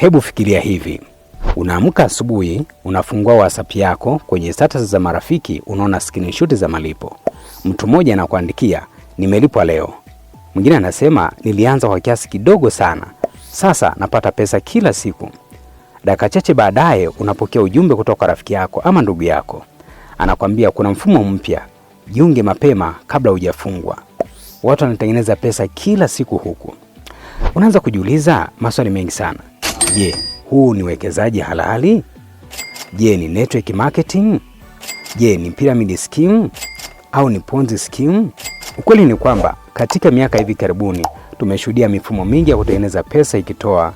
Hebu fikiria hivi. Unaamka asubuhi, unafungua WhatsApp yako, kwenye status za marafiki unaona screenshot za malipo. Mtu mmoja anakuandikia nimelipwa leo. Mwingine anasema nilianza kwa kiasi kidogo sana, sasa napata pesa kila siku. Dakika chache baadaye unapokea ujumbe kutoka kwa rafiki yako ama ndugu yako, anakwambia kuna mfumo mpya, jiunge mapema kabla hujafungwa. Watu wanatengeneza pesa kila siku huku. Unaanza kujiuliza maswali mengi sana. Je, huu ni uwekezaji halali? Je, ni network marketing? Je, ni pyramid scheme au ni Ponzi scheme? Ukweli ni kwamba katika miaka hivi karibuni tumeshuhudia mifumo mingi ya kutengeneza pesa ikitoa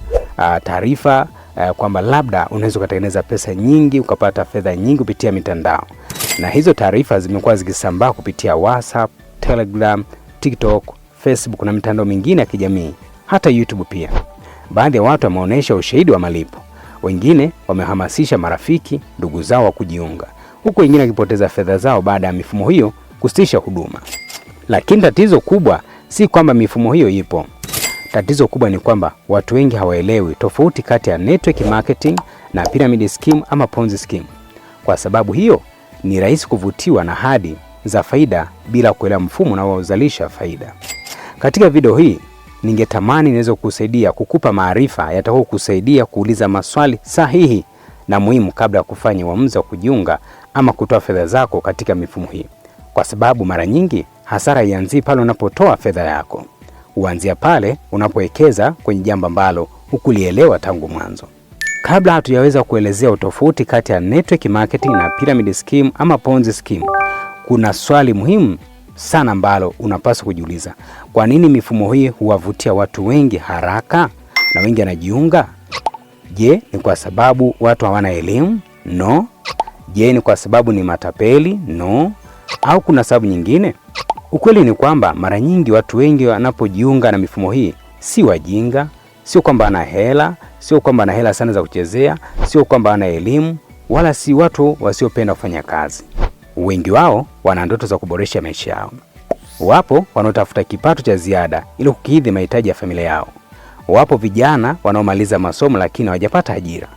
taarifa kwamba labda unaweza ukatengeneza pesa nyingi ukapata fedha nyingi kupitia mitandao, na hizo taarifa zimekuwa zikisambaa kupitia WhatsApp, Telegram, TikTok, Facebook na mitandao mingine ya kijamii, hata YouTube pia. Baadhi ya watu wameonyesha ushahidi wa malipo, wengine wamehamasisha marafiki, ndugu zao wa kujiunga, huku wengine wakipoteza fedha zao baada ya mifumo hiyo kusitisha huduma. Lakini tatizo kubwa si kwamba mifumo hiyo ipo. Tatizo kubwa ni kwamba watu wengi hawaelewi tofauti kati ya network marketing na pyramid scheme ama Ponzi scheme. Kwa sababu hiyo, ni rahisi kuvutiwa na ahadi za faida bila kuelewa mfumo unaozalisha faida. Katika video hii ningetamani niweze kukusaidia kukupa maarifa yatakayo kukusaidia kuuliza maswali sahihi na muhimu kabla ya kufanya uamuzi wa kujiunga ama kutoa fedha zako katika mifumo hii, kwa sababu mara nyingi hasara haianzii pale unapotoa fedha yako, huanzia pale unapowekeza kwenye jambo ambalo hukulielewa tangu mwanzo. Kabla hatujaweza kuelezea utofauti kati ya network marketing na pyramid scheme ama Ponzi scheme, kuna swali muhimu sana ambalo unapaswa kujiuliza. Kwa nini mifumo hii huwavutia watu wengi haraka na wengi wanajiunga? Je, ni kwa sababu watu hawana elimu? No. Je, ni kwa sababu ni matapeli? No. Au kuna sababu nyingine? Ukweli ni kwamba mara nyingi watu wengi wanapojiunga na mifumo hii si wajinga, sio kwamba ana hela, sio kwamba ana hela sana za kuchezea, sio kwamba ana elimu, wala si watu wasiopenda kufanya kazi. Wengi wao wana ndoto za kuboresha maisha yao. Wapo wanaotafuta kipato cha ziada ili kukidhi mahitaji ya familia yao. Wapo vijana wanaomaliza masomo lakini hawajapata ajira.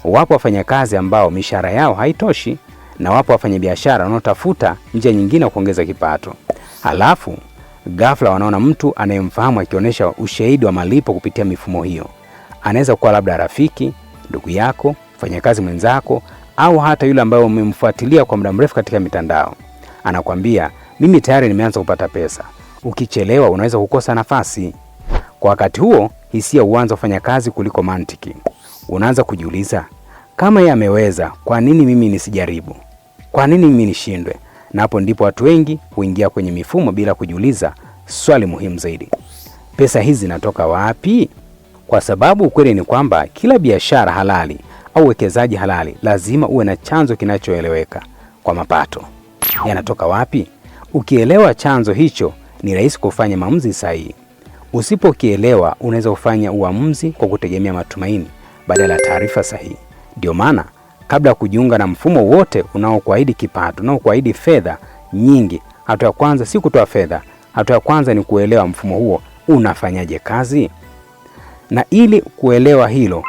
Wapo wafanyakazi ambao mishahara yao haitoshi, na wapo wafanyabiashara wanaotafuta njia nyingine ya kuongeza kipato. Halafu ghafla wanaona mtu anayemfahamu akionyesha ushahidi wa malipo kupitia mifumo hiyo. Anaweza kuwa labda rafiki, ndugu yako, mfanyakazi mwenzako, au hata yule ambaye umemfuatilia kwa muda mrefu katika mitandao. Anakwambia, mimi tayari nimeanza kupata pesa, ukichelewa unaweza kukosa nafasi. Kwa wakati huo, hisia huanza kufanya kazi kuliko mantiki. Unaanza kujiuliza, kama yeye ameweza, kwa nini mimi nisijaribu? Kwa nini mimi nishindwe? Na hapo ndipo watu wengi huingia kwenye mifumo bila kujiuliza swali muhimu zaidi, pesa hizi zinatoka wapi? Kwa sababu ukweli ni kwamba kila biashara halali au uwekezaji halali lazima uwe na chanzo kinachoeleweka kwa mapato yanatoka wapi. Ukielewa chanzo hicho, ni rahisi kufanya maamuzi sahihi. Usipokielewa, unaweza kufanya uamuzi kwa kutegemea matumaini badala ya taarifa sahihi. Ndio maana kabla ya kujiunga na mfumo wote unaokuahidi kipato, unaokuahidi fedha nyingi, hatua ya kwanza si kutoa fedha. Hatua ya kwanza ni kuelewa mfumo huo unafanyaje kazi. Na ili kuelewa hilo,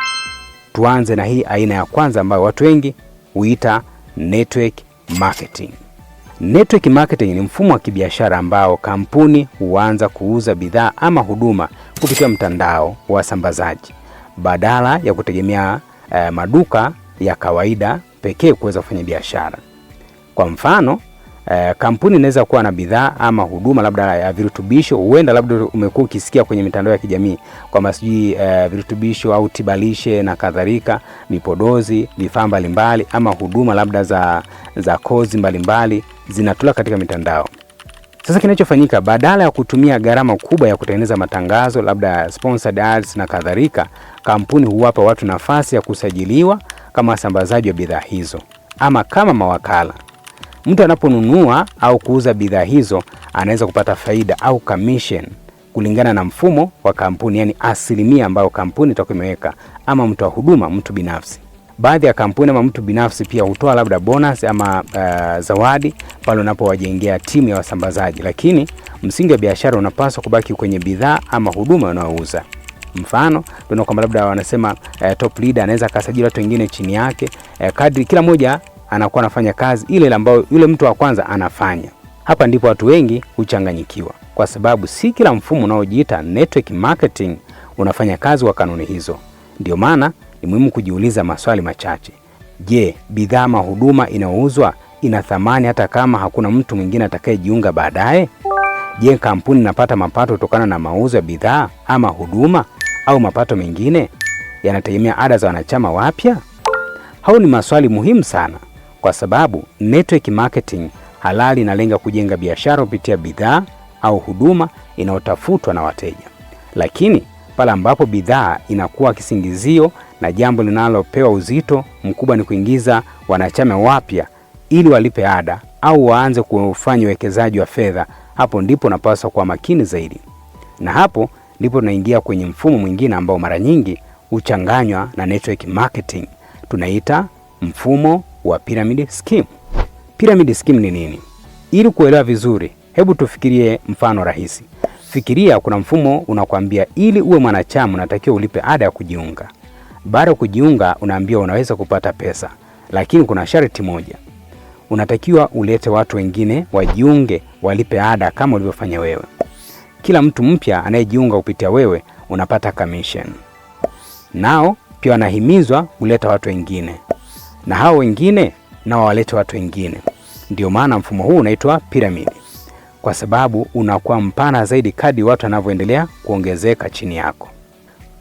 tuanze na hii aina ya kwanza ambayo watu wengi huita network marketing. Network marketing ni mfumo wa kibiashara ambao kampuni huanza kuuza bidhaa ama huduma kupitia mtandao wa wasambazaji badala ya kutegemea maduka ya kawaida pekee kuweza kufanya biashara. Kwa mfano, kampuni inaweza kuwa na bidhaa ama huduma labda ya virutubisho. Huenda labda umekuwa ukisikia kwenye mitandao ya kijamii kwamba sijui virutubisho au tibalishe na kadhalika, vipodozi, vifaa mbalimbali ama huduma labda za kozi mbalimbali zinatolewa katika mitandao. Sasa kinachofanyika, badala ya kutumia gharama kubwa ya kutengeneza matangazo labda sponsored ads na kadhalika, kampuni huwapa watu nafasi ya kusajiliwa kama wasambazaji wa bidhaa hizo ama kama mawakala. Mtu anaponunua au kuuza bidhaa hizo anaweza kupata faida au commission kulingana na mfumo wa kampuni, yani asilimia ambayo kampuni itakuwa imeweka, ama mtu wa huduma, mtu binafsi. Baadhi ya kampuni ama mtu binafsi pia hutoa labda bonus ama zawadi pale unapowajengea timu ya wasambazaji, lakini msingi wa biashara unapaswa kubaki kwenye bidhaa ama huduma unayouza. Mfano, tunaona kwamba labda wanasema top leader anaweza akasajili watu wengine chini yake, kadri kila mmoja anakuwa anafanya kazi ile ile ambayo yule mtu wa kwanza anafanya. Hapa ndipo watu wengi huchanganyikiwa, kwa sababu si kila mfumo unaojiita network marketing unafanya kazi kwa kanuni hizo. Ndio maana ni muhimu kujiuliza maswali machache. Je, bidhaa ama huduma inayouzwa ina thamani hata kama hakuna mtu mwingine atakayejiunga baadaye? Je, kampuni inapata mapato kutokana na mauzo ya bidhaa ama huduma au mapato mengine yanategemea ada za wanachama wapya? Hao ni maswali muhimu sana, kwa sababu network marketing halali inalenga kujenga biashara kupitia bidhaa au huduma inayotafutwa na wateja. Lakini pale ambapo bidhaa inakuwa kisingizio na jambo linalopewa uzito mkubwa ni kuingiza wanachama wapya ili walipe ada au waanze kufanya uwekezaji wa fedha, hapo ndipo unapaswa kuwa makini zaidi. Na hapo ndipo tunaingia kwenye mfumo mwingine ambao mara nyingi huchanganywa na network marketing, tunaita mfumo wa pyramid scheme. Pyramid scheme ni nini? Ili kuelewa vizuri, hebu tufikirie mfano rahisi. Fikiria kuna mfumo unakwambia ili uwe mwanachama unatakiwa ulipe ada ya kujiunga. Baada ya kujiunga, unaambiwa unaweza kupata pesa, lakini kuna sharti moja: unatakiwa ulete watu wengine wajiunge, walipe ada kama ulivyofanya wewe. Kila mtu mpya anayejiunga kupitia wewe unapata commission. Nao pia wanahimizwa kuleta watu wengine, na hao wengine nao walete watu wengine. Ndio maana mfumo huu unaitwa pyramid, kwa sababu unakuwa mpana zaidi kadri watu wanavyoendelea kuongezeka chini yako.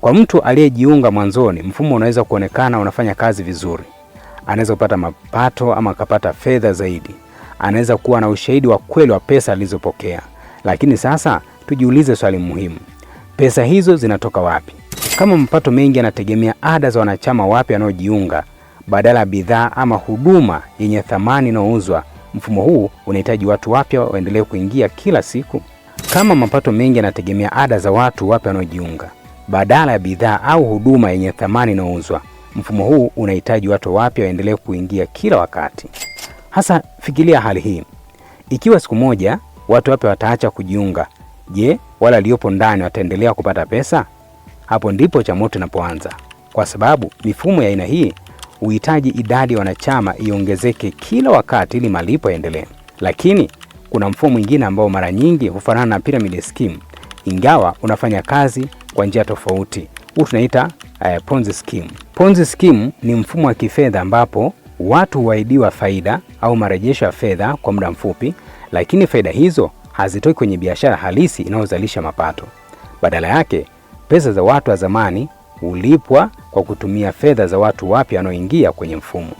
Kwa mtu aliyejiunga mwanzoni, mfumo unaweza kuonekana unafanya kazi vizuri. Anaweza kupata mapato ama akapata fedha zaidi, anaweza kuwa na ushahidi wa kweli wa pesa alizopokea. Lakini sasa tujiulize swali muhimu: pesa hizo zinatoka wapi? Kama mapato mengi yanategemea ada za wanachama wapya wanaojiunga badala ya bidhaa ama huduma yenye thamani inayouzwa, mfumo huu unahitaji watu wapya waendelee kuingia kila siku. Kama mapato mengi yanategemea ada za watu wapya wanaojiunga badala ya bidhaa au huduma yenye thamani inayouzwa, mfumo huu unahitaji watu wapya waendelee kuingia kila wakati. Hasa fikiria hali hii: ikiwa siku moja watu wapya wataacha kujiunga, je, wale waliopo ndani wataendelea kupata pesa? Hapo ndipo changamoto inapoanza, kwa sababu mifumo ya aina hii huhitaji idadi ya wanachama iongezeke kila wakati ili malipo yaendelee. Lakini kuna mfumo mwingine ambao mara nyingi hufanana na pyramid scheme, ingawa unafanya kazi kwa njia tofauti. Huu tunaita Ponzi scheme. Ponzi scheme ni mfumo wa kifedha ambapo watu huahidiwa faida au marejesho ya fedha kwa muda mfupi, lakini faida hizo hazitoki kwenye biashara halisi inayozalisha mapato. Badala yake, pesa za watu wa zamani hulipwa kwa kutumia fedha za watu wapya wanaoingia kwenye mfumo.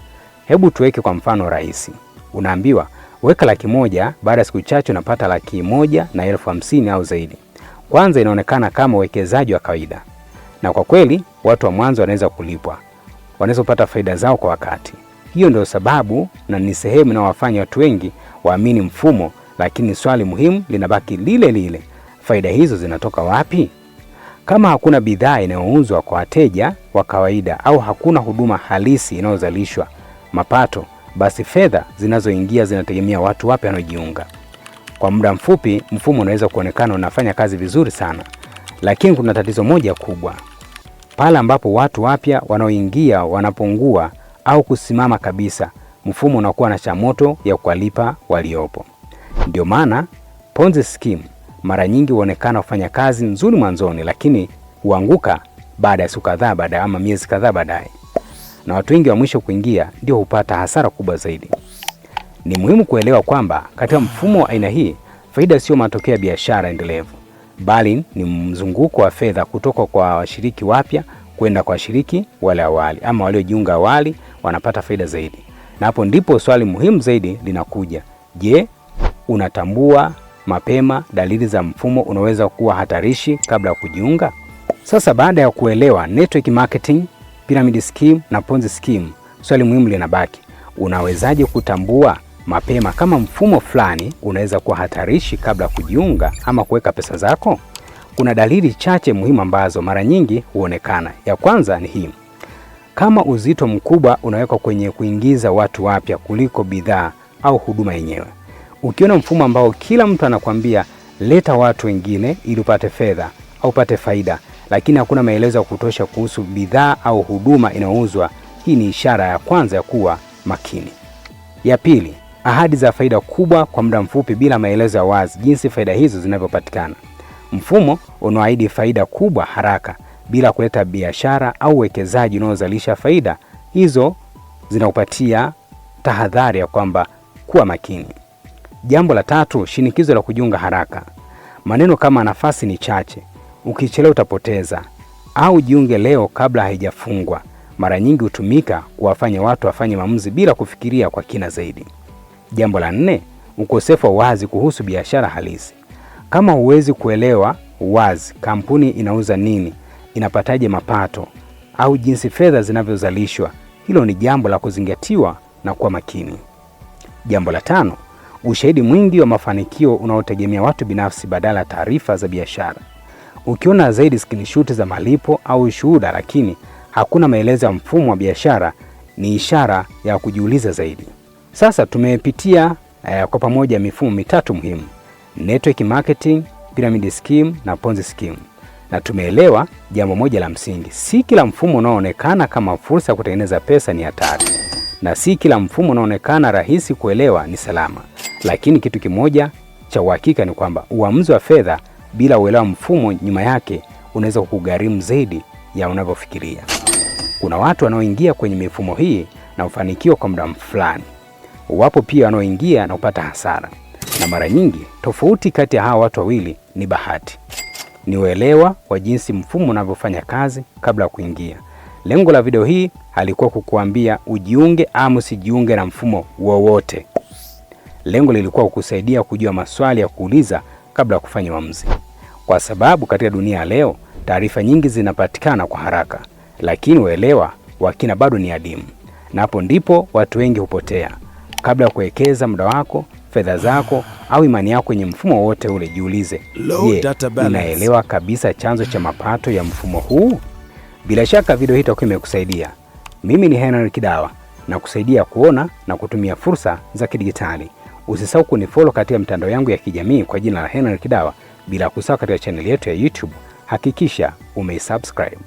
Hebu tuweke kwa mfano rahisi. Unaambiwa weka 100,000, baada ya siku chache unapata 150,000 au zaidi. Kwanza inaonekana kama uwekezaji wa kawaida, na kwa kweli watu wa mwanzo wanaweza kulipwa, wanaweza kupata faida zao kwa wakati. Hiyo ndio sababu na ni sehemu inayowafanya watu wengi waamini mfumo, lakini swali muhimu linabaki lile lile: faida hizo zinatoka wapi? Kama hakuna bidhaa inayouzwa kwa wateja wa kawaida au hakuna huduma halisi inayozalishwa mapato, basi fedha zinazoingia zinategemea watu wapya wanaojiunga. Kwa muda mfupi, mfumo unaweza kuonekana unafanya kazi vizuri sana, lakini kuna tatizo moja kubwa: pale ambapo watu wapya wanaoingia wanapungua au kusimama kabisa, mfumo unakuwa na changamoto ya kuwalipa waliopo. Ndio maana Ponzi scheme mara nyingi huonekana kufanya kazi nzuri mwanzoni, lakini huanguka baada ya siku kadhaa baadaye ama miezi kadhaa baadaye, na watu wengi wa mwisho kuingia ndio hupata hasara kubwa zaidi. Ni muhimu kuelewa kwamba katika mfumo wa aina hii, faida sio matokeo ya biashara endelevu, bali ni mzunguko wa fedha kutoka kwa washiriki wapya kwenda kwa washiriki wale awali ama waliojiunga awali wanapata faida zaidi. Na hapo ndipo swali muhimu zaidi linakuja: je, unatambua mapema dalili za mfumo unaweza kuwa hatarishi kabla ya kujiunga? Sasa baada ya kuelewa network marketing, pyramid scheme na Ponzi scheme, swali muhimu linabaki: unawezaje kutambua mapema kama mfumo fulani unaweza kuwa hatarishi kabla ya kujiunga ama kuweka pesa zako? Kuna dalili chache muhimu ambazo mara nyingi huonekana. Ya kwanza ni hii: kama uzito mkubwa unawekwa kwenye kuingiza watu wapya kuliko bidhaa au huduma yenyewe. Ukiona mfumo ambao kila mtu anakwambia leta watu wengine ili upate fedha au upate faida, lakini hakuna maelezo ya kutosha kuhusu bidhaa au huduma inayouzwa, hii ni ishara ya kwanza ya kuwa makini. Ya pili, ahadi za faida kubwa kwa muda mfupi bila maelezo ya wazi jinsi faida hizo zinavyopatikana. Mfumo unaoahidi faida kubwa haraka bila kuleta biashara au uwekezaji unaozalisha faida hizo zinakupatia tahadhari ya kwamba kuwa makini. Jambo la tatu, shinikizo la kujiunga haraka. Maneno kama nafasi ni chache, ukichelewa utapoteza, au jiunge leo kabla haijafungwa, mara nyingi hutumika kuwafanya watu wafanye maamuzi bila kufikiria kwa kina zaidi. Jambo la nne, ukosefu wa wazi kuhusu biashara halisi. Kama huwezi kuelewa wazi kampuni inauza nini, inapataje mapato, au jinsi fedha zinavyozalishwa, hilo ni jambo la kuzingatiwa na kuwa makini. Jambo la tano, ushahidi mwingi wa mafanikio unaotegemea watu binafsi badala ya taarifa za biashara. Ukiona zaidi screenshot za malipo au shuhuda, lakini hakuna maelezo ya mfumo wa biashara, ni ishara ya kujiuliza zaidi. Sasa tumepitia kwa pamoja mifumo mitatu muhimu: network marketing, pyramid scheme na Ponzi scheme, na tumeelewa jambo moja la msingi: si kila mfumo unaoonekana kama fursa ya kutengeneza pesa ni hatari, na si kila mfumo unaoonekana rahisi kuelewa ni salama. Lakini kitu kimoja cha uhakika ni kwamba uamuzi wa fedha bila uelewa mfumo nyuma yake unaweza kukugharimu zaidi ya unavyofikiria. Kuna watu wanaoingia kwenye mifumo hii na kufanikiwa kwa muda fulani, wapo pia wanaoingia na kupata hasara, na mara nyingi tofauti kati ya hawa watu wawili ni bahati, ni uelewa wa jinsi mfumo unavyofanya kazi kabla ya kuingia. Lengo la video hii halikuwa kukuambia ujiunge ama usijiunge na mfumo wowote. Lengo lilikuwa kukusaidia kujua maswali ya kuuliza kabla ya kufanya uamuzi, kwa sababu katika dunia ya leo taarifa nyingi zinapatikana kwa haraka, lakini uelewa wa kina bado ni adimu, na hapo ndipo watu wengi hupotea. Kabla ya kuwekeza muda wako, fedha zako au imani yako kwenye mfumo wowote ule, jiulize, Low je, data balance. ninaelewa kabisa chanzo cha mapato ya mfumo huu? Bila shaka video hii itakuwa imekusaidia. Mimi ni Henry Kidawa na kusaidia kuona na kutumia fursa za kidigitali. Usisahau kunifollow katika mitandao yangu ya kijamii kwa jina la Henry Kidawa, bila kusahau katika chaneli yetu ya YouTube. Hakikisha umeisubscribe.